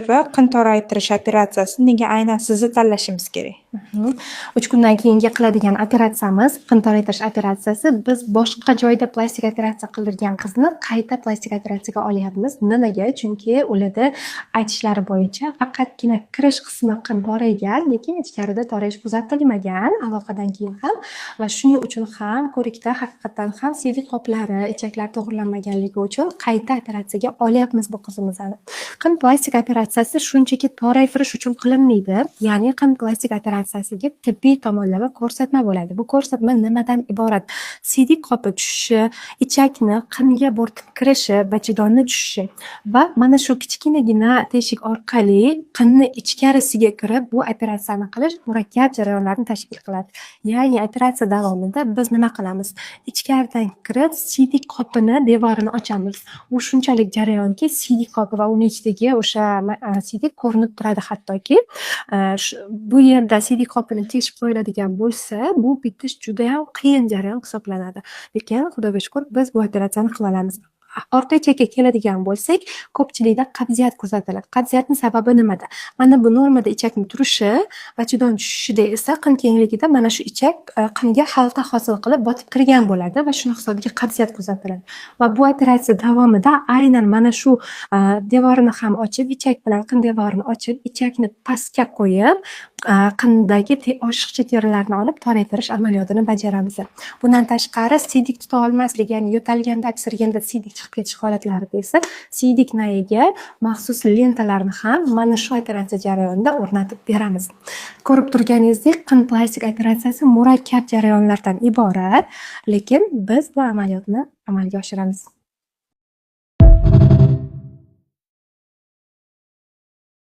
Va qin toraytirish operatsiyasi nega aynan sizni tanlashimiz kerak? 3 kundan keyingi qiladigan operatsiyamiz qin toraytirish operatsiyasi. Biz boshqa joyda plastik operatsiya qildirgan qizni qayta plastik operatsiyaga olyapmiz. Nimaga? Chunki ularda aytishlari bo'yicha faqatgina kirish qismi qin toraygan, lekin ichkarida torayish kuzatilmagan aloqadan keyin ham va shuning uchun ham ko'rikda haqiqatdan ham siydik qoplari, ichaklar to'g'irlanmaganligi uchun qayta operatsiyaga olyapmiz bu qizimizni. Qin plastik operatsiyasi shunchaki toraytirish uchun qilinmaydi. Ya'ni qin plastik operatsiyasiga tibbiy tomonlama ko'rsatma bo'ladi. Bu ko'rsatma nimadan iborat? Siydik qopi tushishi, ichakni qinga bo'rtib kirishi, bachadonni tushishi va mana shu kichkinagina teshik orqali qinni ichkarisiga kirib bu operatsiyani qilish murakkab jarayonlarni tashkil qiladi. Ya'ni operatsiya davomida biz nima qilamiz? Ichkaridan kirib siydik qopini devorini ochamiz. U shunchalik jarayonki, siydik qopi va uni ichidagi o'sha siydik ko'rinib turadi hattoki. Bu yerda siydik qopini teshib qo'yiladigan bo'lsa, bu bitish judayam qiyin jarayon hisoblanadi. Lekin Xudoga shukur, biz bu operatsiyani qila olamiz. Orqa ichakka keladigan bo'lsak, ko'pchilikda qabziyat kuzatiladi. Qabziyatni sababi nimada? Mana bu normada ichakni turishi, bachadon tushishida esa qin kengligida mana shu ichak qinga halqa hosil qilib botib kirgan bo'ladi va shuni hisobiga qabziyat kuzatiladi. Va bu operatsiya davomida aynan mana shu devorini ham ochib, ichak bilan qin devorini ochib, ichakni pastga qo'yib, qindagi oshiqcha terilarni olib toraytirish amaliyotini bajaramiz. Bundan tashqari, siydik tuta olmaslik, ya'ni yo'talganda, aksirganda siydik chiqib ketish holatlarida esa siydik nayiga maxsus lentalarni ham mana shu operatsiya jarayonida o'rnatib beramiz. Ko'rib turganingizdek, qin plastik operatsiyasi murakkab jarayonlardan iborat, lekin biz bu amaliyotni amalga oshiramiz.